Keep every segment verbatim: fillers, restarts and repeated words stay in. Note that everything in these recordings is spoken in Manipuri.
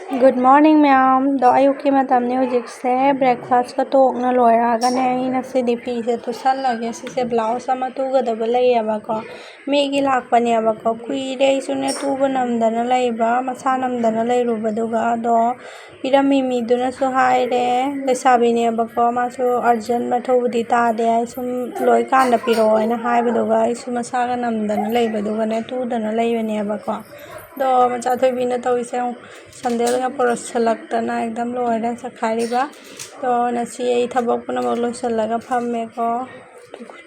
Good morning ꯃꯌꯥꯝ꯫ ꯑꯗꯣ ꯑꯌꯨꯛꯀꯤ ꯃꯇꯝꯅꯤ ꯍꯧꯖꯤꯛꯁꯦ꯫ Breakfastꯀ ꯇꯣꯛꯅ ꯂꯣꯏꯔꯛꯑꯒꯅꯦ, ꯑꯩ ꯉꯁꯤꯗꯤ ꯐꯤꯁꯦ ꯇꯨꯁꯜꯂꯒꯦ꯫ ꯁꯤꯁꯦ blouse ꯑꯃ ꯇꯨꯒꯗꯕ ꯂꯩꯌꯦꯕꯀꯣ꯫ ꯃꯤꯒꯤ ꯂꯥꯛꯄꯅꯦꯕꯀꯣ꯫ ꯀꯨꯏꯔꯦ ꯑꯩꯁꯨꯅꯦ ꯇꯨꯕ ꯅꯪꯗꯅ ꯂꯩꯕ, ꯃꯁꯥ ꯅꯪꯗꯅ ꯂꯩꯔꯨꯕꯗꯨꯒ꯫ ꯑꯗꯣ ꯄꯤꯔꯝꯃꯤ ꯃꯤꯗꯨꯅꯁꯨ ꯍꯥꯏꯔꯦ, ꯂꯩꯁꯥꯕꯤꯅꯦꯕꯀꯣ, ꯃꯥꯁꯨ urgent ꯃꯊꯧꯕꯨꯗꯤ ꯇꯥꯗꯦ, ꯑꯩ ꯁꯨꯝ ꯂꯣꯏꯀꯥꯟꯗ ꯄꯤꯔꯛꯑꯣ ꯍꯥꯏꯅ ꯍꯥꯏꯕꯗꯨꯒ, ꯑꯩꯁꯨ ꯃꯁꯥꯒ ꯅꯪꯗꯅ ꯂꯩꯕꯗꯨꯒꯅꯦ ꯇꯨꯗꯅ ꯂꯩꯕꯅꯦꯕꯀꯣ꯫ ꯑꯗꯣ ꯃꯆꯥ ꯊꯣꯏꯕꯤꯅ ꯇꯧꯔꯤꯁꯦ ꯌꯦꯡꯉꯨ, ꯁꯟꯗꯦꯜꯒ ꯄꯨꯔꯛꯁꯜꯂꯛꯇꯅ ꯑꯦꯛꯗꯝ ꯂꯣꯏꯔꯦ ꯆꯈꯥꯏꯔꯤꯕ꯫ ꯑꯗꯣ ꯉꯁꯤ ꯑꯩ ꯊꯕꯛ ꯄꯨꯝꯅꯃꯛ ꯂꯣꯏꯁꯤꯜꯂꯒ ꯐꯝꯃꯦꯀꯣ꯫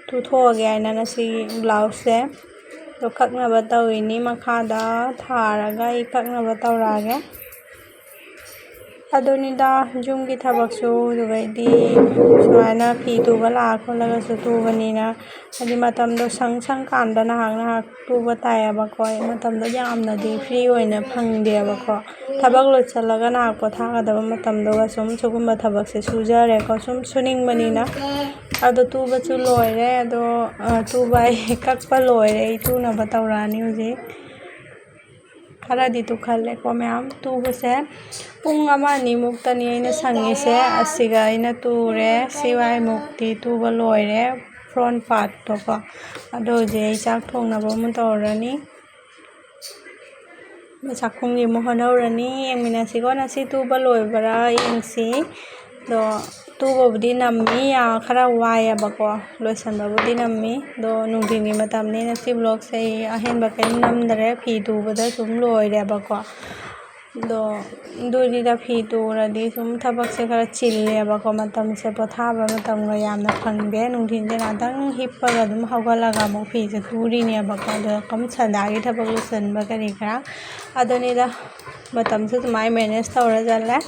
ꯇꯨꯊꯣꯛꯑꯒꯦ ꯍꯥꯏꯅ ꯉꯁꯤ blouse ꯁꯦ꯫ ꯑꯗꯣ ꯀꯛꯅꯕ ꯇꯧꯔꯤꯅꯤ, ꯃꯈꯥꯗ ꯊꯥꯔꯒ ꯑꯩ ꯀꯛꯅꯕ ꯇꯧꯔꯛꯑꯒꯦ꯫ ꯑꯗꯨꯅꯤꯗ ꯌꯨꯝꯒꯤ ꯊꯕꯛꯁꯨ, ꯑꯗꯨꯒꯩꯗꯤ ꯁꯨꯃꯥꯏꯅ ꯐꯤ ꯇꯨꯕ ꯂꯥꯛꯑ ꯈꯣꯠꯂꯒꯁꯨ ꯇꯨꯕꯅꯤꯅ, ꯍꯥꯏꯗꯤ ꯃꯇꯝꯗꯣ ꯁꯪ ꯁꯪꯀꯥꯟꯗ ꯅꯍꯥꯛ ꯅꯍꯥꯛ ꯇꯨꯕ ꯇꯥꯏꯌꯦꯕꯀꯣ꯫ ꯃꯇꯝꯗꯣ ꯌꯥꯝꯅꯗꯤ free ꯑꯣꯏꯅ ꯐꯪꯗꯦꯕꯀꯣ꯫ ꯊꯕꯛ ꯂꯣꯏꯁꯤꯜꯂꯒ ꯅꯍꯥꯛ ꯄꯣꯊꯥꯒꯗꯕ ꯃꯇꯝꯗꯨꯒ ꯁꯨꯝ ꯁꯤꯒꯨꯝꯕ ꯊꯕꯛꯁꯦ ꯁꯨꯖꯔꯦꯀꯣ, ꯁꯨꯝ ꯁꯨꯅꯤꯡꯕꯅꯤꯅ꯫ ꯑꯗꯣ ꯇꯨꯕꯁꯨ ꯂꯣꯏꯔꯦ꯫ ꯑꯗꯣ, ꯑ, ꯇꯨꯕ ꯑꯩ ꯀꯛꯄ ꯂꯣꯏꯔꯦ꯫ ꯑꯩ ꯇꯨꯅꯕ ꯇꯧꯔꯛꯑꯅꯤ ꯍꯧꯖꯤꯛ꯫ ꯈꯔꯗꯤ ꯇꯨꯈꯜꯂꯦꯀꯣ ꯃꯌꯥꯝ꯫ ꯇꯨꯕꯁꯦ ꯄꯨꯡ ꯑꯃ ꯑꯅꯤꯃꯨꯛꯇꯅꯤ ꯑꯩꯅ ꯁꯪꯉꯤꯁꯦ꯫ ꯑꯁꯤꯒ ꯑꯩꯅ ꯇꯨꯔꯦ꯫ ꯁꯤ ꯋꯥꯏꯃꯨꯛꯇꯤ ꯇꯨꯕ ꯂꯣꯏꯔꯦ, front partꯇꯣꯀꯣ꯫ ꯑꯗꯣ ꯍꯧꯖꯤꯛ ꯑꯩ ꯆꯥꯛ ꯊꯣꯡꯅꯕ ꯑꯃꯨꯛ ꯇꯧꯔꯅꯤ꯫ ꯆꯥꯛꯈꯨꯝꯒꯤ ꯑꯃꯨꯛ ꯍꯣꯠꯅꯧꯔꯅꯤ꯫ ꯌꯦꯡꯃꯤꯟꯅꯁꯤꯀꯣ, ꯉꯁꯤ ꯇꯨꯕ ꯂꯣꯏꯕ꯭ꯔꯥ ꯌꯦꯡꯁꯤ꯫ ꯑꯗꯣ ꯇꯨꯕꯕꯨꯗꯤ ꯅꯝꯃꯤ, ꯌꯥ ꯈꯔ ꯋꯥꯏꯌꯦꯕꯀꯣ, ꯂꯣꯏꯁꯟꯕꯕꯨꯗꯤ ꯅꯝꯃꯤ꯫ ꯑꯗꯣ ꯅꯨꯡꯊꯤꯜꯒꯤ ꯃꯇꯝꯅꯤ, ꯉꯁꯤ vlogꯁꯦ ꯑꯩ ꯑꯍꯦꯟꯕ ꯀꯔꯤꯝ ꯅꯝꯗꯔꯦ, ꯐꯤ ꯇꯨꯕꯗ ꯁꯨꯝ ꯂꯣꯏꯔꯦꯕꯀꯣ꯫ ꯑꯗꯣ ꯑꯗꯨꯅꯤꯗ, ꯐꯤ ꯇꯨꯔꯗꯤ ꯁꯨꯝ ꯊꯕꯛꯁꯦ ꯈꯔ ꯆꯤꯜꯂꯦꯕꯀꯣ, ꯃꯇꯝꯁꯦ ꯄꯣꯊꯥꯕ ꯃꯇꯝꯒ ꯌꯥꯝꯅ ꯐꯪꯗꯦ꯫ ꯅꯨꯡꯊꯤꯜꯁꯦ ꯉꯥꯛꯇꯪ ꯍꯤꯞꯄꯒ ꯑꯗꯨꯝ ꯍꯧꯒꯠꯂꯒ ꯑꯃꯨꯛ ꯐꯤꯁꯦ ꯇꯨꯔꯤꯅꯦꯕꯀꯣ꯫ ꯑꯗꯣ ꯀꯝ ꯁꯟꯗꯥꯒꯤ ꯊꯕꯛ ꯂꯣꯏꯁꯤꯟꯕ ꯀꯔꯤ ꯀꯔꯥ, ꯑꯗꯨꯅꯤꯗ, ꯃꯇꯝꯁꯦ ꯑꯗꯨꯃꯥꯏꯅ manage ꯇꯧꯔ ꯆꯠꯂꯦ꯫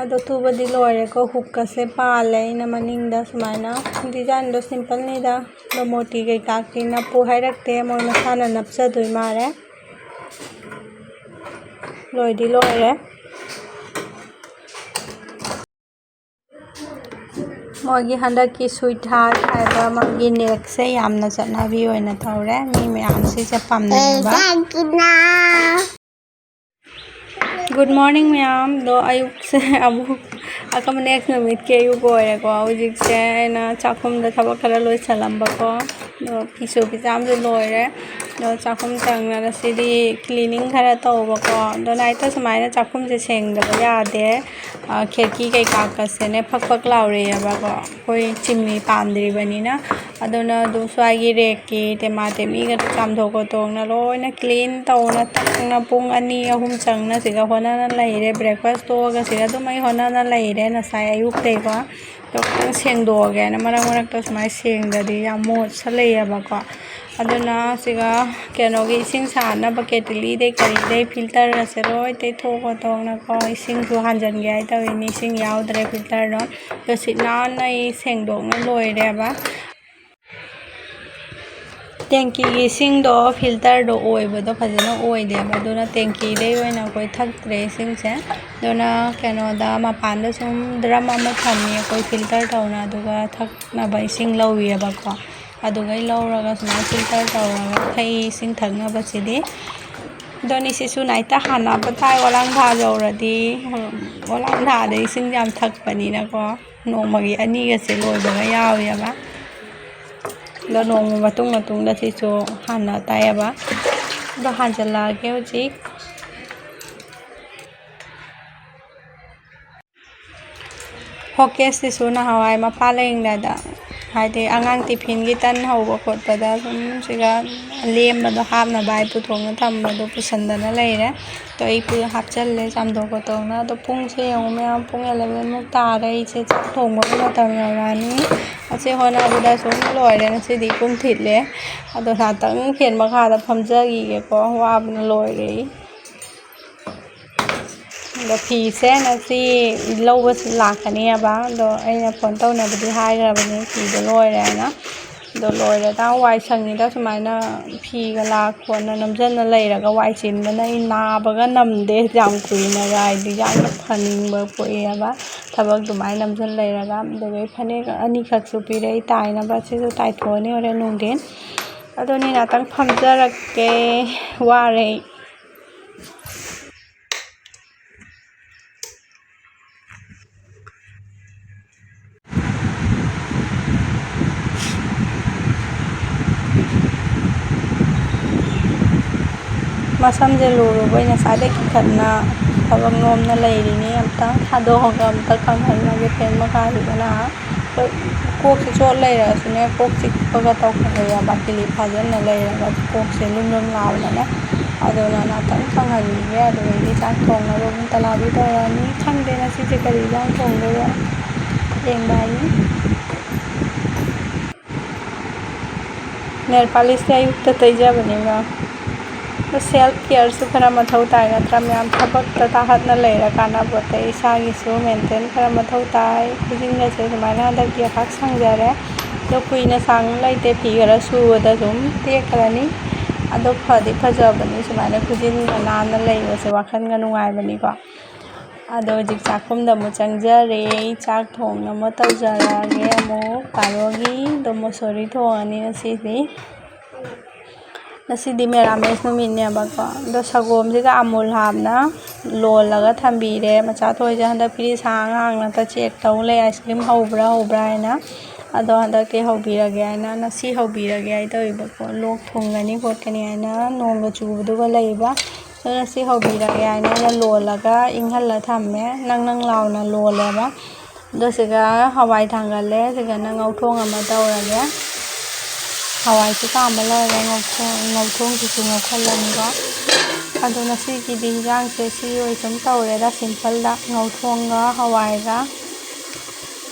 ꯑꯗꯣ ꯇꯨꯕꯗꯤ ꯂꯣꯏꯔꯦꯀꯣ꯫ Hookꯀꯁꯦ ꯄꯥꯜꯂꯦ ꯑꯩꯅ ꯃꯅꯤꯡꯗ ꯁꯨꯃꯥꯏꯅ꯫ Designꯗꯣ simpleꯅꯤꯗ꯫ ꯑꯗꯣ ꯃꯣꯇꯤ ꯀꯩꯀꯥꯗꯤ ꯅꯞꯄꯨ ꯍꯥꯏꯔꯛꯇꯦ, ꯃꯣꯏ ꯃꯁꯥꯅ ꯅꯞꯆꯗꯣꯏ ꯃꯥꯜꯂꯦ꯫ ꯂꯣꯏꯗꯤ ꯂꯣꯏꯔꯦ꯫ ꯃꯣꯏꯒꯤ ꯍꯟꯗꯛꯀꯤ sweetheart ꯍꯥꯏꯕ ꯃꯥꯒꯤ neckꯁꯦ ꯌꯥꯝꯅ ꯆꯠꯅꯕꯤ ꯑꯣꯏꯅ ꯇꯧꯔꯦ꯫ ꯃꯤ ꯃꯌꯥꯝ ꯁꯤꯁꯦ ꯄꯥꯝꯅꯩꯌꯦꯕ꯫ Good morning ꯃꯌꯥꯝ꯫ ꯑꯗꯣ ꯑꯌꯨꯛꯁꯦ ꯑꯃꯨꯛ ꯑꯀꯝꯕ next ꯅꯨꯃꯤꯠꯀꯤ ꯑꯌꯨꯛ ꯑꯣꯏꯔꯦꯀꯣ꯫ ꯍꯧꯖꯤꯛꯁꯦ ꯑꯩꯅ ꯆꯥꯛꯈꯨꯝꯗ ꯊꯕꯛ ꯈꯔ ꯂꯣꯏꯁꯜꯂꯝꯕꯀꯣ꯫ ꯑꯗꯣ ꯐꯤꯁꯨ ꯐꯤꯖꯥꯝꯁꯨ ꯂꯣꯏꯔꯦ꯫ ꯑꯗꯣ ꯆꯥꯛꯈꯨꯝ ꯆꯪꯉꯒ ꯉꯁꯤꯗꯤ cleaning ꯈꯔ ꯇꯧꯕꯀꯣ꯫ ꯑꯗꯣ night ꯁꯨꯃꯥꯏꯅ ꯆꯥꯛꯈꯨꯝꯁꯦ ꯁꯦꯡꯗꯕ ꯌꯥꯗꯦ꯫ ꯑ, ꯈꯦꯠꯀꯤ ꯀꯩꯀꯥꯀꯁꯦꯅꯦ ꯐꯛ ꯐꯛ ꯂꯥꯎꯔꯛꯑꯦꯕꯀꯣ꯫ ꯑꯩꯈꯣꯏ ꯆꯤꯝꯅꯤ ꯄꯥꯟꯗ꯭ꯔꯤꯕꯅꯤꯅ꯫ ꯑꯗꯨꯅ ꯑꯗꯨꯝ ꯁ꯭ꯋꯥꯏꯒꯤ ꯔꯦꯛꯀꯤ ꯇꯦꯃꯥ ꯇꯦꯃꯤꯒꯗꯣ ꯆꯥꯝꯊꯣꯛ ꯈꯣꯠꯇꯣꯛꯅ ꯂꯣꯏꯅ clean ꯇꯧꯅ ꯇꯛꯅ ꯄꯨꯡ ꯑꯅꯤ ꯑꯍꯨꯝ ꯆꯪꯅ ꯁꯤꯗ ꯍꯣꯠꯅꯅ ꯂꯩꯔꯦ꯫ Breakfast ꯇꯣꯛꯑꯒ ꯁꯤꯗ ꯑꯗꯨꯝ ꯑꯩ ꯍꯣꯠꯅꯅ ꯂꯩꯔꯦ ꯉꯁꯥꯏ ꯑꯌꯨꯛꯇꯩꯀꯣ꯫ ꯑꯗꯣ ꯈꯤꯇꯪ ꯁꯦꯡꯗꯣꯛꯑꯒꯦꯅ ꯃꯔꯛ ꯃꯔꯛꯇ ꯁꯨꯃꯥꯏꯅ ꯁꯦꯡꯗ꯭ꯔꯗꯤ ꯌꯥꯝ ꯃꯣꯠꯁꯜꯂꯛꯑꯦꯕꯀꯣ꯫ ꯑꯗꯨꯅ ꯁꯤꯒ ꯀꯩꯅꯣꯒꯤ ꯏꯁꯤꯡ ꯁꯥꯍꯟꯅꯕ ꯀꯦꯇꯂꯤꯗꯩ ꯀꯔꯤꯗꯩ filterꯒꯁꯦ ꯂꯣꯏ ꯇꯩꯊꯣꯛ ꯈꯣꯠꯇꯣꯛꯅꯀꯣ꯫ ꯏꯁꯤꯡꯁꯨ ꯍꯥꯟꯖꯟꯒꯦ ꯍꯥꯏ ꯇꯧꯔꯤꯅꯤ, ꯏꯁꯤꯡ ꯌꯥꯎꯗ꯭ꯔꯦ filterꯗꯣ꯫ ꯑꯗꯣ ꯁꯤꯠ ꯅꯥꯟꯅ ꯑꯩ ꯁꯦꯡꯗꯣꯛꯅ ꯂꯣꯏꯔꯦꯕ꯫ ꯇꯦꯡꯀꯤꯒꯤ ꯏꯁꯤꯡꯗꯣ filterꯗꯣ ꯑꯣꯏꯕꯗꯣ ꯐꯖꯅ ꯑꯣꯏꯗꯦꯕ, ꯑꯗꯨꯅ ꯇꯦꯡꯀꯤꯗꯩ ꯑꯣꯏꯅ ꯑꯩꯈꯣꯏ ꯊꯛꯇ꯭ꯔꯦ ꯏꯁꯤꯡꯁꯦ꯫ ꯑꯗꯨꯅ ꯀꯩꯅꯣꯗ ꯃꯄꯥꯟꯗ ꯁꯨꯝ drum ꯑꯃ ꯊꯝꯃꯤ ꯑꯩꯈꯣꯏ filter ꯇꯧꯅ, ꯑꯗꯨꯒ ꯊꯛꯅꯕ ꯏꯁꯤꯡ ꯂꯧꯋꯦꯕꯀꯣ꯫ ꯑꯗꯨꯒꯩ ꯂꯧꯔꯒ ꯁꯨꯃꯥꯏꯅ filter ꯇꯧꯔꯒ ꯊꯛꯏ ꯏꯁꯤꯡ ꯊꯛꯅꯕꯁꯤꯗꯤ꯫ ꯑꯗꯣ ꯅꯤꯁꯤꯁꯨ night ꯍꯥꯟꯅꯕ ꯇꯥꯏ, ꯋꯥꯂꯥꯡꯊꯥ ꯌꯧꯔꯗꯤ꯫ ꯋꯥꯂꯥꯡꯊꯥꯗ ꯏꯁꯤꯡ ꯌꯥꯝ ꯊꯛꯄꯅꯤꯅꯀꯣ꯫ ꯅꯣꯡꯃꯒꯤ ꯑꯅꯤꯒꯁꯦ ꯂꯣꯏꯕꯒ ꯌꯥꯎꯋꯦꯕ꯫ ꯑꯗꯣ ꯅꯣꯡꯃ ꯃꯇꯨꯡ ꯃꯇꯨꯡꯗ ꯁꯤꯁꯨ ꯍꯥꯟꯅ ꯇꯥꯏꯌꯦꯕ꯫ ꯑꯗꯣ ꯍꯥꯟꯖꯜꯂꯛꯑꯒꯦ ꯍꯧꯖꯤꯛ꯫ Hotcaseꯁꯤꯁꯨ ꯅꯍꯥꯟꯋꯥꯏ ꯃꯄꯥ ꯂꯩꯔꯤꯉꯩꯗ, ꯍꯥꯏꯗꯤ ꯑꯉꯥꯡ tiffinꯒꯤ ꯇꯟ ꯍꯧꯕ ꯈꯣꯠꯄꯗ ꯁꯨꯝ ꯁꯤꯒ ꯂꯦꯝꯕꯗꯣ ꯍꯥꯞꯅꯕ ꯍꯥꯏ ꯄꯨꯊꯣꯛꯅ ꯊꯝꯕꯗꯣ ꯄꯨꯁꯟꯗꯅ ꯂꯩꯔꯦ꯫ ꯑꯗꯣ ꯑꯩ ꯄꯨ-, ꯍꯥꯞꯆꯜꯂꯦ ꯆꯥꯝꯊꯣꯛ ꯈꯣꯠꯇꯣꯛꯅ꯫ ꯑꯗꯣ ꯄꯨꯡꯁꯦ ꯌꯦꯡꯉꯨ ꯃꯌꯥꯝ, ꯄꯨꯡ elevenꯃꯨꯛ ꯇꯥꯔꯦ꯫ ꯑꯩꯁꯦ ꯆꯥꯛ ꯊꯣꯡꯕꯒꯤ ꯃꯇꯝ ꯌꯧꯔꯛꯑꯅꯤ꯫ ꯑꯁꯤ ꯍꯣꯠꯅꯕꯗ ꯁꯨꯝ ꯂꯣꯏꯔꯦ꯫ ꯉꯁꯤꯗꯤ ꯄꯨꯡ ꯊꯤꯠꯂꯦ꯫ ꯑꯗꯣ ꯉꯥꯛꯇꯪ fan ꯃꯈꯥꯗ ꯐꯝꯖꯈꯤꯒꯦꯀꯣ, ꯋꯥꯕꯅ ꯂꯣꯏꯔꯦ ꯑꯩ꯫ ꯑꯗꯣ ꯐꯤꯁꯦ ꯉꯁꯤ ꯂꯧꯕ ꯂꯥꯛꯀꯅꯦꯕ꯫ ꯑꯗꯣ ꯑꯩꯅ phone ꯇꯧꯅꯕꯗꯤ ꯍꯥꯏꯈ꯭ꯔꯕꯅꯦ ꯐꯤꯗꯣ ꯂꯣꯏꯔꯦ ꯍꯥꯏꯅ꯫ ꯑꯗꯣ ꯂꯣꯏꯔꯦꯗ, ꯋꯥꯏ ꯁꯪꯉꯤꯗ ꯁꯨꯃꯥꯏꯅ ꯐꯤꯒ ꯂꯥꯛ ꯈꯣꯠꯅ ꯅꯝꯖꯟꯅ ꯂꯩꯔꯒ ꯋꯥꯏ ꯆꯤꯟꯕꯅ ꯑꯩ ꯅꯥꯕꯒ ꯅꯝꯗꯦ꯫ ꯌꯥꯝ ꯀꯨꯏꯅꯒ ꯍꯥꯏꯗꯤ ꯌꯥꯝꯅ ꯐꯅꯤꯡꯕ ꯄꯣꯛꯑꯦꯕ ꯊꯕꯛ ꯑꯗꯨꯃꯥꯏꯅ ꯅꯝꯖꯟ ꯂꯩꯔꯒ꯫ ꯑꯗꯨꯗꯒꯤ ꯐꯅꯦꯛ ꯑꯅꯤꯈꯛꯁꯨ ꯄꯤꯔꯛꯏ ꯇꯥꯏꯅꯕ, ꯁꯤꯁꯨ ꯇꯥꯏꯊꯣꯛꯑꯅꯤ ꯍꯣꯔꯦꯟ ꯅꯨꯡꯊꯤꯟ꯫ ꯑꯗꯨꯅꯤ ꯉꯥꯛꯇꯪ ꯐꯝꯖꯔꯛꯀꯦ, ꯋꯥꯔꯦ ꯑꯩ꯫ ꯁꯝꯁꯦ ꯂꯨꯔꯨꯕꯩ ꯉꯁꯥꯏꯗꯩ ꯀꯤꯈꯠꯅ ꯊꯕꯛ ꯅꯣꯝꯅ ꯂꯩꯔꯤꯅꯤ꯫ ꯑꯝꯇꯪ ꯊꯥꯗꯣꯛꯑꯒ ꯑꯝꯇ ꯀꯪꯍꯜꯂꯒꯦ ꯐꯦꯟ ꯃꯈꯥꯁꯤꯗꯅ꯫ ꯀꯣꯛꯁꯦ ꯆꯣꯠ ꯂꯩꯔꯒꯁꯨꯅꯦ, ꯀꯣꯛ ꯆꯤꯛꯄꯒ ꯇꯧꯈꯠꯂꯛꯑꯦꯕ꯫ ꯀꯤꯂꯤ ꯐꯥꯖꯤꯟꯅ ꯂꯩꯔꯒ ꯀꯣꯛꯁꯦ ꯂꯨꯝ ꯂꯨꯝ ꯂꯥꯎꯗꯅ꯫ ꯑꯗꯨꯅ ꯉꯥꯛꯇꯪ ꯀꯪꯍꯟꯈꯤꯒꯦ꯫ ꯑꯗꯨꯗꯩꯗꯤ ꯆꯥꯛ ꯊꯣꯡꯅꯕ ꯑꯃꯨꯛ ꯇꯂꯥꯕꯤ ꯇꯧꯔꯅꯤ꯫ ꯈꯪꯗꯦ ꯉꯁꯤꯁꯦ ꯀꯔꯤ ꯏꯟꯖꯥꯡ ꯊꯣꯡꯗꯣꯏꯅꯣ꯫ ꯌꯦꯡꯕ ꯍꯥꯏꯅꯤ꯫ ꯅꯦꯜ ꯄꯥꯂꯤꯁꯇꯤ ꯑꯌꯨꯛꯇ ꯇꯩꯖꯕꯅꯦꯕ꯫ ꯑꯗꯣ ꯁꯦꯜꯐ ꯀꯤꯌꯔꯁꯨ ꯈꯔ ꯃꯊꯧ ꯇꯥꯏ ꯅꯠꯇ꯭ꯔꯥ ꯃꯌꯥꯝ? ꯊꯕꯛꯇ ꯇꯥꯈꯠꯅ ꯂꯩꯔ ꯀꯥꯟꯅꯕ ꯄꯣꯠꯇꯦ꯫ ꯏꯁꯥꯒꯤꯁꯨ ꯃꯦꯟꯇꯦꯟ ꯈꯔ ꯃꯊꯧ ꯇꯥꯏ꯫ ꯈꯨꯖꯤꯟꯒꯁꯦ ꯁꯨꯃꯥꯏꯅ ꯍꯟꯗꯛꯇꯤ ꯈꯥꯛ ꯁꯥꯡꯖꯔꯦ꯫ ꯑꯗꯣ ꯀꯨꯏꯅ ꯁꯥꯡꯅ ꯂꯩꯇꯦ꯫ ꯐꯤ ꯈꯔ ꯁꯨꯕꯗ ꯑꯗꯨꯝ ꯇꯦꯛꯈ꯭ꯔꯅꯤ꯫ ꯑꯗꯣ ꯐꯗꯤ ꯐꯖꯕꯅꯤ ꯁꯨꯃꯥꯏꯅ ꯈꯨꯖꯤꯟꯒ ꯅꯥꯟꯅ ꯂꯩꯕꯁꯦ, ꯋꯥꯈꯜꯒ ꯅꯨꯡꯉꯥꯏꯕꯅꯤꯀꯣ꯫ ꯑꯗꯣ ꯍꯧꯖꯤꯛ ꯆꯥꯛꯈꯨꯝꯗ ꯑꯃꯨꯛ ꯆꯪꯖꯔꯦ꯫ ꯆꯥꯛ ꯊꯣꯡꯅꯕ ꯇꯧꯖꯔꯛꯑꯒꯦ ꯑꯃꯨꯛ꯫ ꯀꯥꯔꯣꯒꯤ ꯗꯣ ꯃꯣꯁꯣꯔꯤ ꯊꯣꯡꯉꯅꯤ ꯉꯁꯤꯗꯤ꯫ ꯉꯁꯤꯗꯤ ꯃꯦꯔꯥꯃꯦꯁ ꯅꯨꯃꯤꯠꯅꯦꯕꯀꯣ꯫ ꯑꯗꯣ ꯁꯪꯒꯣꯝꯁꯤꯗ ꯑꯃꯨꯜ ꯍꯥꯞꯅ ꯂꯣꯜꯂꯒ ꯊꯝꯕꯤꯔꯦ꯫ ꯃꯆꯥ ꯊꯣꯏꯁꯦ ꯍꯟꯗꯛ ꯐ꯭ꯔꯤꯖ ꯍꯥꯡ ꯍꯥꯡꯅꯇ ꯆꯦꯛ ꯇꯧ ꯂꯩ, ꯑꯥꯏꯁ ꯀ꯭ꯔꯤꯝ ꯍꯧꯕ꯭ꯔꯥ ꯍꯧꯕ꯭ꯔꯥ ꯍꯥꯏꯅ꯫ ꯑꯗꯣ ꯍꯟꯗꯛꯇꯤ ꯍꯧꯕꯤꯔꯒꯦ ꯍꯥꯏꯅ, ꯉꯁꯤ ꯍꯧꯕꯤꯔꯒꯦ ꯍꯥꯏ ꯇꯧꯋꯦꯕꯀꯣ꯫ ꯂꯣꯛ ꯊꯨꯡꯒꯅꯤ ꯈꯣꯠꯀꯅꯤ ꯍꯥꯏꯅ ꯅꯣꯡꯒ ꯆꯨꯕꯗꯨꯒ ꯂꯩꯕ꯫ ꯑꯗꯨꯅ ꯁꯤ ꯍꯧꯕꯤꯔꯒꯦ ꯍꯥꯏꯅ ꯑꯩꯅ ꯂꯣꯜꯂꯒ ꯏꯪꯍꯜꯂ ꯊꯝꯃꯦ꯫ ꯅꯪ ꯅꯪ ꯂꯥꯎꯅ ꯂꯣꯜꯂꯦꯕ꯫ ꯑꯗꯣ ꯁꯤꯒ ꯍꯋꯥꯏ ꯊꯥꯡꯒꯠꯂꯦ꯫ ꯁꯤꯒꯅ ꯉꯧꯊꯣꯡ ꯑꯃ ꯇꯧꯔꯒꯦ꯫ ꯍꯋꯥꯏꯁꯨ ꯀꯥꯝꯕ ꯂꯣꯏꯔꯦ꯫ ꯉꯧꯊꯣꯡ, ꯉꯧꯊꯣꯡꯁꯤꯁꯨ ꯉꯧꯈꯠꯂꯅꯤꯀꯣ꯫ ꯑꯗꯣ ꯉꯁꯤꯒꯤꯗꯤ ꯍꯤꯟꯖꯥꯡꯁꯦ ꯁꯤ ꯑꯣꯏ ꯁꯨꯝ ꯇꯧꯔꯦꯗ, ꯁꯤꯝꯄꯜꯗ ꯉꯧꯊꯣꯡꯒ ꯍꯋꯥꯏꯒ꯫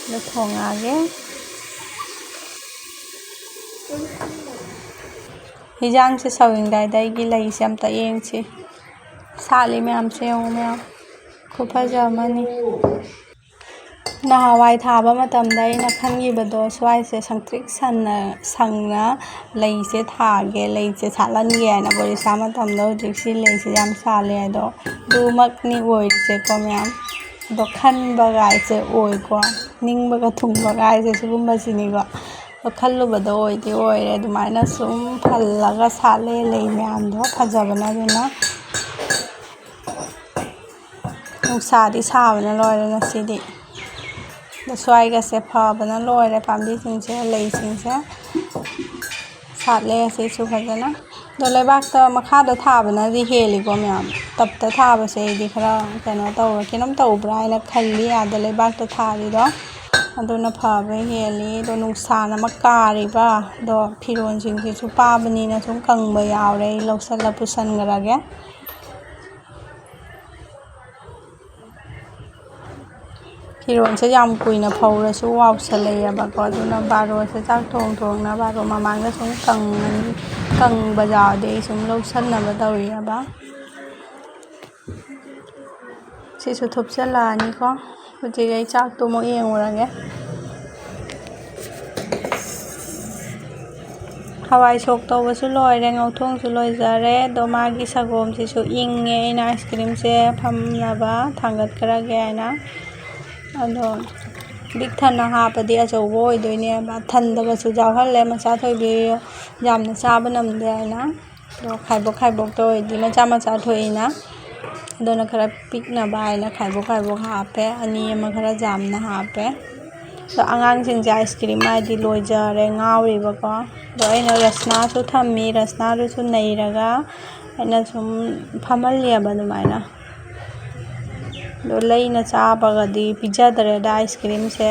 ꯑꯗꯣ ꯊꯣꯡꯉꯛꯑꯒꯦ꯫ ꯍꯤꯟꯖꯥꯡꯁꯦ ꯁꯧꯔꯤꯉꯩꯗ ꯑꯩꯒꯤ ꯂꯩꯁꯦ ꯑꯝꯇ ꯌꯦꯡꯁꯤ꯫ ꯁꯥꯠꯂꯤ ꯃꯌꯥꯝꯁꯦ ꯌꯦꯡꯉꯨ ꯃꯌꯥꯝ꯫ ꯈꯨꯐꯖ ꯑꯃꯅꯤ꯫ ꯅꯍꯥꯟꯋꯥꯏ ꯊꯥꯕ ꯃꯇꯝꯗ ꯑꯩꯅ ꯈꯟꯈꯤꯕꯗꯣ, ꯁ꯭ꯋꯥꯏꯁꯦ ꯁꯪꯇ꯭ꯔꯤꯛ ꯁꯟꯅ, ꯁꯪꯅ ꯂꯩꯁꯦ ꯊꯥꯒꯦ, ꯂꯩꯁꯦ ꯁꯥꯠꯍꯟꯒꯦ ꯍꯥꯏꯅ ꯕꯣꯔꯤꯁꯥ ꯃꯇꯝꯗ꯫ ꯍꯧꯖꯤꯛꯁꯤ ꯂꯩꯁꯦ ꯌꯥꯝ ꯁꯥꯠꯂꯦ꯫ ꯑꯗꯣ ꯑꯗꯨꯃꯛꯅꯤ ꯑꯣꯏꯔꯤꯁꯦꯀꯣ ꯃꯌꯥꯝ꯫ ꯑꯗꯣ ꯈꯟꯕꯒꯥꯏꯁꯦ ꯑꯣꯏꯀꯣ, ꯅꯤꯡꯕꯒ ꯊꯨꯡꯕꯒꯥꯏꯁꯦ ꯁꯤꯒꯨꯝꯕꯁꯤꯅꯤꯀꯣ꯫ ꯑꯗꯣ ꯈꯜꯂꯨꯕꯗꯣ ꯑꯣꯏꯗꯤ ꯑꯣꯏꯔꯦ꯫ ꯑꯗꯨꯃꯥꯏꯅ ꯁꯨꯝ ꯐꯜꯂꯒ ꯁꯥꯠꯂꯦ ꯂꯩ ꯃꯌꯥꯝꯗꯣ ꯐꯖꯕꯅ꯫ ꯑꯗꯨꯅ ꯅꯨꯡꯁꯥꯗꯤ ꯁꯥꯕꯅ ꯂꯣꯏꯔꯦ ꯉꯁꯤꯗꯤ꯫ ꯑꯗꯣ ꯁ꯭ꯋꯥꯏꯒꯁꯦ ꯐꯕꯅ ꯂꯣꯏꯔꯦ, ꯄꯥꯝꯕꯤꯁꯤꯡꯁꯦ, ꯂꯩꯁꯤꯡꯁꯦ꯫ ꯁꯥꯠꯂꯦ ꯑꯁꯤꯁꯨ ꯐꯖꯅ꯫ ꯑꯗꯣ ꯂꯩꯕꯥꯛꯇ ꯃꯈꯥꯗ ꯊꯥꯕꯅꯗꯤ ꯍꯦꯜꯂꯤꯀꯣ ꯃꯌꯥꯝ꯫ ꯇꯞꯇ ꯊꯥꯕꯁꯦ ꯑꯩꯗꯤ ꯈꯔ ꯀꯩꯅꯣ ꯇꯧꯕ꯭ꯔꯥ, ꯀꯩꯅꯣꯝ ꯇꯧꯕ꯭ꯔꯥ ꯍꯥꯏꯅ ꯈꯜꯂꯤ, ꯑꯥꯗ ꯂꯩꯕꯥꯛꯇ ꯊꯥꯔꯤꯗꯣ꯫ ꯑꯗꯨꯅ ꯐꯕ ꯍꯦꯜꯂꯤ꯫ ꯑꯗꯣ ꯅꯨꯡꯁꯥꯅ ꯑꯃ ꯀꯥꯔꯤꯕ꯫ ꯑꯗꯣ ꯐꯤꯔꯣꯜꯁꯤꯡꯁꯤꯁꯨ ꯄꯥꯕꯅꯤꯅ ꯁꯨꯝ ꯀꯪꯕ ꯌꯥꯎꯔꯦ꯫ ꯑꯩ ꯂꯧꯁꯜꯂ ꯄꯨꯁꯟꯈ꯭ꯔꯒꯦ꯫ ꯐꯤꯔꯣꯜꯁꯦ ꯌꯥꯝ ꯀꯨꯏꯅ ꯐꯧꯔꯁꯨ ꯋꯥꯎꯁꯜꯂꯛꯑꯦꯕꯀꯣ꯫ ꯑꯗꯨꯅ ꯕꯥꯔꯣꯁꯦ ꯆꯥꯛ ꯊꯣꯡ ꯊꯣꯡꯅ ꯕꯥꯔꯣ ꯃꯃꯥꯡꯗ ꯁꯨꯝ ꯀꯪꯉꯅꯤ, ꯀꯪꯕ ꯌꯥꯎꯔꯗꯤ ꯑꯩ ꯁꯨꯝ ꯂꯧꯁꯟꯅꯕ ꯇꯧꯔꯤꯑꯕ꯫ ꯁꯤꯁꯨ ꯊꯨꯞꯆꯜꯂꯛꯑꯅꯤꯀꯣ꯫ ꯍꯧꯖꯤꯛ ꯑꯩ ꯆꯥꯛꯇꯨ ꯑꯃꯨꯛ ꯌꯦꯡꯉꯨꯔꯒꯦ꯫ ꯍꯋꯥꯏ ꯁꯣꯛ ꯇꯧꯕꯁꯨ ꯂꯣꯏꯔꯦ, ꯉꯧꯊꯣꯡꯁꯨ ꯂꯣꯏꯖꯔꯦ꯫ ꯑꯗꯣ ꯃꯥꯒꯤ ꯁꯒꯣꯝꯁꯤꯁꯨ ꯏꯪꯉꯦ꯫ ꯑꯩꯅ ꯑꯥꯏꯁ ꯀ꯭ꯔꯤꯝꯁꯦ ꯐꯝꯅꯕ ꯊꯥꯡꯒꯠꯈ꯭ꯔꯒꯦ ꯍꯥꯏꯅ꯫ ꯑꯗꯣ ꯄꯤꯛ ꯊꯟꯅ ꯍꯥꯞꯄꯗꯤ ꯑꯆꯧꯕ ꯑꯣꯏꯗꯣꯏꯅꯦꯕ, ꯊꯟꯗꯕꯁꯨ ꯌꯥꯎꯍꯜꯂꯦ꯫ ꯃꯆꯥ ꯊꯣꯏꯕꯤ ꯌꯥꯝꯅ ꯆꯥꯕ ꯅꯝꯗꯦ ꯍꯥꯏꯅ꯫ ꯑꯗꯣ ꯈꯥꯏꯕꯣꯛ ꯈꯥꯏꯕꯣꯛꯇ ꯑꯣꯏꯔꯗꯤ ꯃꯆꯥ ꯃꯆꯥ ꯊꯣꯛꯏꯅ꯫ ꯑꯗꯨꯅ ꯈꯔ ꯄꯤꯛꯅꯕ ꯍꯥꯏꯅ ꯈꯥꯏꯕꯣꯛ ꯈꯥꯏꯕꯣꯛ ꯍꯥꯞꯄꯦ꯫ ꯑꯅꯤ ꯑꯃ ꯈꯔ ꯌꯥꯝꯅ ꯍꯥꯞꯄꯦ꯫ ꯑꯗꯣ ꯑꯉꯥꯡꯁꯤꯡꯁꯦ ꯑꯥꯏꯁ ꯀ꯭ꯔꯤꯝ ꯍꯥꯏꯗꯤ ꯂꯣꯏꯖꯔꯦ, ꯉꯥꯎꯔꯤꯕꯀꯣ꯫ ꯑꯗꯣ ꯑꯩꯅ ꯔꯁꯅꯥꯁꯨ ꯊꯝꯃꯤ, ꯔꯁꯅꯥꯗꯨꯁꯨ ꯅꯩꯔꯒ ꯑꯩꯅ ꯁꯨꯝ ꯐꯝꯍꯜꯂꯤꯑꯕ ꯑꯗꯨꯃꯥꯏꯅ꯫ ꯑꯗꯣ ꯂꯩꯅ ꯆꯥꯕꯒꯗꯤ ꯄꯤꯖꯗ꯭ꯔꯦꯗ ꯑꯥꯏꯁ ꯀ꯭ꯔꯤꯝꯁꯦ꯫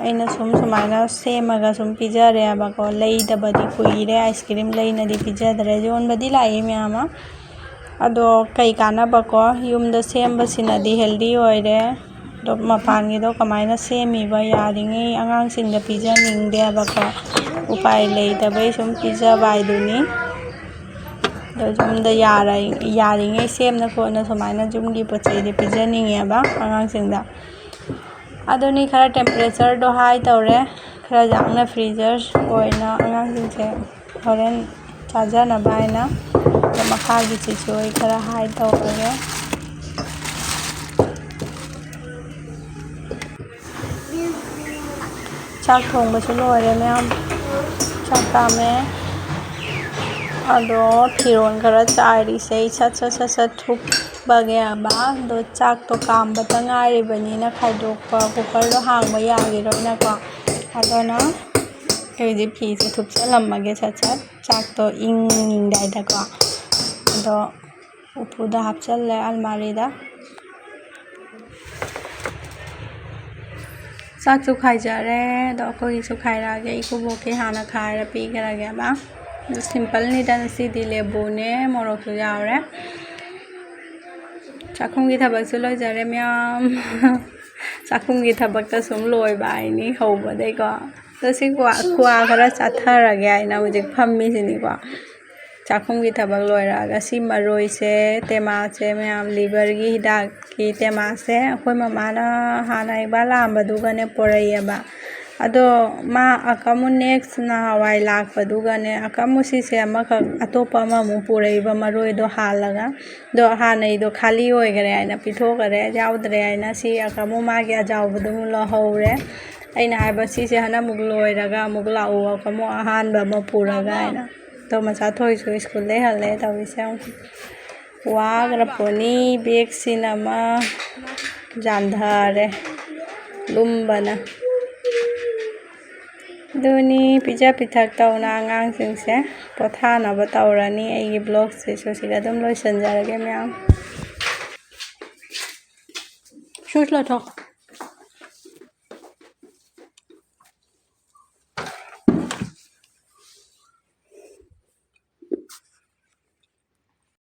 ꯑꯩꯅ ꯁꯨꯝ ꯁꯨꯃꯥꯏꯅ ꯁꯦꯝꯃꯒ ꯁꯨꯝ ꯄꯤꯖꯔꯦꯕꯀꯣ꯫ ꯂꯩꯗꯕꯗꯤ ꯀꯨꯏꯔꯦ, ꯑꯥꯏꯁ ꯀ꯭ꯔꯤꯝ ꯂꯩꯅꯗꯤ ꯄꯤꯖꯗ꯭ꯔꯦ꯫ ꯌꯣꯟꯕꯗꯤ ꯂꯥꯛꯏ ꯃꯌꯥꯝ ꯑꯃ, ꯑꯗꯣ ꯀꯩ ꯀꯥꯟꯅꯕꯀꯣ? ꯌꯨꯝꯗ ꯁꯦꯝꯕꯁꯤꯅꯗꯤ ꯍꯦꯜꯗꯤ ꯑꯣꯏꯔꯦ꯫ ꯑꯗꯣ ꯃꯄꯥꯟꯒꯤꯗꯣ ꯀꯃꯥꯏꯅ ꯁꯦꯝꯃꯤꯕ? ꯌꯥꯔꯤꯉꯩ ꯑꯉꯥꯡꯁꯤꯡꯗ ꯄꯤꯖꯅꯤꯡꯗꯦꯕꯀꯣ, ꯎꯄꯥꯏ ꯂꯩꯇꯕꯩ ꯁꯨꯝ ꯄꯤꯖꯕ ꯍꯥꯏꯗꯨꯅꯤ꯫ ꯑꯗꯣ ꯌꯨꯝꯗ ꯌꯥꯔ-, ꯌꯥꯔꯤꯉꯩ ꯁꯦꯝꯅ ꯈꯣꯠꯅ ꯁꯨꯃꯥꯏꯅ ꯌꯨꯝꯒꯤ ꯄꯣꯠ ꯆꯩꯗꯤ ꯄꯤꯖꯅꯤꯡꯉꯦꯕ ꯑꯉꯥꯡꯁꯤꯡꯗ꯫ ꯑꯗꯨꯅꯤ, ꯈꯔ ꯇꯦꯝꯄꯔꯦꯆꯔꯗꯣ ꯍꯥꯏ ꯇꯧꯔꯦ, ꯈꯔ ꯌꯥꯡꯅ ꯐ꯭ꯔꯤꯖꯔ ꯑꯣꯏꯅ ꯑꯉꯥꯡꯁꯤꯡꯁꯦ ꯍꯣꯔꯦꯟ ꯆꯥꯖꯅꯕ ꯍꯥꯏꯅ꯫ ꯑꯗꯣ ꯃꯈꯥꯒꯤꯁꯤꯁꯨ ꯑꯩ ꯈꯔ ꯍꯥꯏ ꯇꯧꯔꯒꯦ꯫ ꯆꯥꯛ ꯊꯣꯡꯕꯁꯨ ꯂꯣꯏꯔꯦ ꯃꯌꯥꯝ, ꯆꯥꯛ ꯀꯥꯝꯃꯦ꯫ ꯑꯗꯣ ꯐꯤꯔꯣꯜ ꯈꯔ ꯆꯥꯏꯔꯤꯁꯦ ꯑꯩ ꯁꯠ ꯁꯠ ꯁꯠ ꯁꯠ ꯊꯨꯞꯄꯒꯦꯕ꯫ ꯑꯗꯣ ꯆꯥꯛꯇꯣ ꯀꯥꯝꯕꯇ ꯉꯥꯏꯔꯤꯕꯅꯤꯅ ꯈꯥꯏꯗꯣꯛꯄ, ꯀꯨꯀꯔꯗꯣ ꯍꯥꯡꯕ ꯌꯥꯈꯤꯔꯣꯏꯅꯀꯣ꯫ ꯑꯗꯨꯅ ꯑꯩ ꯍꯧꯖꯤꯛ ꯐꯤꯁꯦ ꯊꯨꯞꯆꯜꯂꯝꯃꯒꯦ ꯁꯠ ꯁꯠ, ꯆꯥꯛꯇꯣ ꯏꯪꯉꯤꯉꯩꯗꯀꯣ꯫ ꯑꯗꯣ ꯎꯄꯨꯗ ꯍꯥꯞꯆꯜꯂꯦ, ꯑꯜꯃꯥꯔꯤꯗ꯫ ꯆꯥꯛꯁꯨ ꯈꯥꯏꯖꯔꯦ꯫ ꯑꯗꯣ ꯑꯩꯈꯣꯏꯒꯤꯁꯨ ꯈꯥꯏꯔꯛꯑꯒꯦ꯫ ꯏꯀꯨꯕꯣꯛꯀꯤ ꯍꯥꯟꯅ ꯈꯥꯏꯔ ꯄꯤꯈ꯭ꯔꯒꯦꯕ꯫ ꯑꯗꯣ ꯁꯤꯝꯄꯜꯅꯤꯗ ꯉꯁꯤꯗꯤ, ꯂꯦꯕꯨꯅꯦ, ꯃꯣꯔꯣꯛꯁꯨ ꯌꯥꯎꯔꯦ꯫ ꯆꯥꯛꯈꯨꯝꯒꯤ ꯊꯕꯛꯁꯨ ꯂꯣꯏꯖꯔꯦ ꯃꯌꯥꯝ꯫ ꯆꯥꯛꯈꯨꯝꯒꯤ ꯊꯕꯛꯇ ꯁꯨꯝ ꯂꯣꯏꯕ ꯍꯥꯏꯅꯤ ꯍꯧꯕꯗꯩꯀꯣ꯫ ꯑꯗꯣ ꯁꯤ ꯀ꯭ꯋꯥ, ꯀ꯭ꯋꯥ ꯈꯔ ꯆꯥꯊꯔꯒꯦ ꯍꯥꯏꯅ ꯍꯧꯖꯤꯛ ꯐꯝꯃꯤꯁꯤꯅꯤꯀꯣ꯫ ꯆꯥꯛꯈꯨꯝꯒꯤ ꯊꯕꯛ ꯂꯣꯏꯔꯛꯑꯒ ꯁꯤ ꯃꯔꯣꯏꯁꯦ, ꯇꯦꯃꯥꯁꯦ ꯃꯌꯥꯝ, ꯂꯤꯚꯔꯒꯤ ꯍꯤꯗꯥꯛꯀꯤ ꯇꯦꯃꯥꯁꯦ ꯑꯩꯈꯣꯏ ꯃꯃꯥꯅ ꯍꯥꯟꯅ ꯏꯕꯥ ꯂꯥꯛꯑꯝꯕꯗꯨꯒꯅꯦ ꯄꯣꯔꯛꯑꯦꯕ꯫ ꯑꯗꯣ ꯃꯥ ꯑꯀꯃꯨ next ꯅꯍꯥꯟꯋꯥꯏ ꯂꯥꯛꯄꯗꯨꯒꯅꯦ, ꯑꯀꯃꯨ ꯁꯤꯁꯦ ꯑꯃꯈꯛ, ꯑꯇꯣꯞꯄ ꯑꯃꯃꯨꯛ ꯄꯨꯔꯛꯏꯕ, ꯃꯔꯣꯏꯗꯣ ꯍꯥꯜꯂꯒ꯫ ꯑꯗꯣ ꯍꯥꯟꯅꯩꯗꯣ ꯈꯥꯂꯤ ꯑꯣꯏꯈꯔꯦ ꯍꯥꯏꯅ ꯄꯤꯊꯣꯛꯈꯔꯦ, ꯌꯥꯎꯗ꯭ꯔꯦ ꯍꯥꯏꯅ ꯁꯤ ꯑꯀꯃꯨ ꯃꯥꯒꯤ ꯑꯖꯥꯎꯕꯗꯨꯃꯨꯛ ꯂꯧꯍꯧꯔꯦ꯫ ꯑꯩꯅ ꯍꯥꯏꯕ, "ꯁꯤꯁꯦ ꯍꯟꯗꯛꯃꯨꯛ ꯂꯣꯏꯔꯒ ꯑꯃꯨꯛ ꯂꯥꯛꯎ, ꯑꯀꯃꯨ ꯑꯍꯥꯟꯕ ꯑꯃ ꯄꯨꯔꯒ" ꯍꯥꯏꯅ꯫ ꯑꯗꯣ ꯃꯆꯥ ꯊꯣꯏꯁꯨ ꯁ꯭ꯀꯨꯜꯗꯩ ꯍꯜꯂꯦ ꯇꯧꯔꯤꯁꯦ ꯌꯦꯡꯉꯨ꯫ ꯋꯥꯈ꯭ꯔ ꯄꯣꯠꯅꯤ, ꯕꯦꯒꯁꯤꯅ ꯑꯃ ꯌꯥꯟꯊꯔꯦ ꯂꯨꯝꯕꯅ꯫ ꯑꯗꯨꯅꯤ, ꯄꯤꯖ ꯄꯤꯊꯛ ꯇꯧꯅ ꯑꯉꯥꯡꯁꯤꯡꯁꯦ ꯄꯣꯊꯥꯅꯕ ꯇꯧꯔꯅꯤ꯫ ꯑꯩꯒꯤ ꯕ꯭ꯂꯣꯒꯁꯤꯁꯨ ꯁꯤꯗ ꯑꯗꯨꯝ ꯂꯣꯏꯁꯤꯟꯖꯔꯒꯦ ꯃꯌꯥꯝ꯫ ꯁꯨꯁ ꯂꯧꯊꯣꯛ꯫